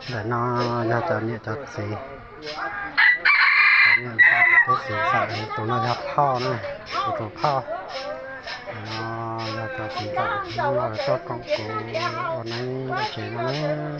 Ntawm no yog cov niam cov txiv, cov niam cov txiv xam, tus no yog phauj na, tus tus phauj. Ntawm no yog cov txiv xam, hnub no tuaj koom kuv ua neeb ua tsev no na.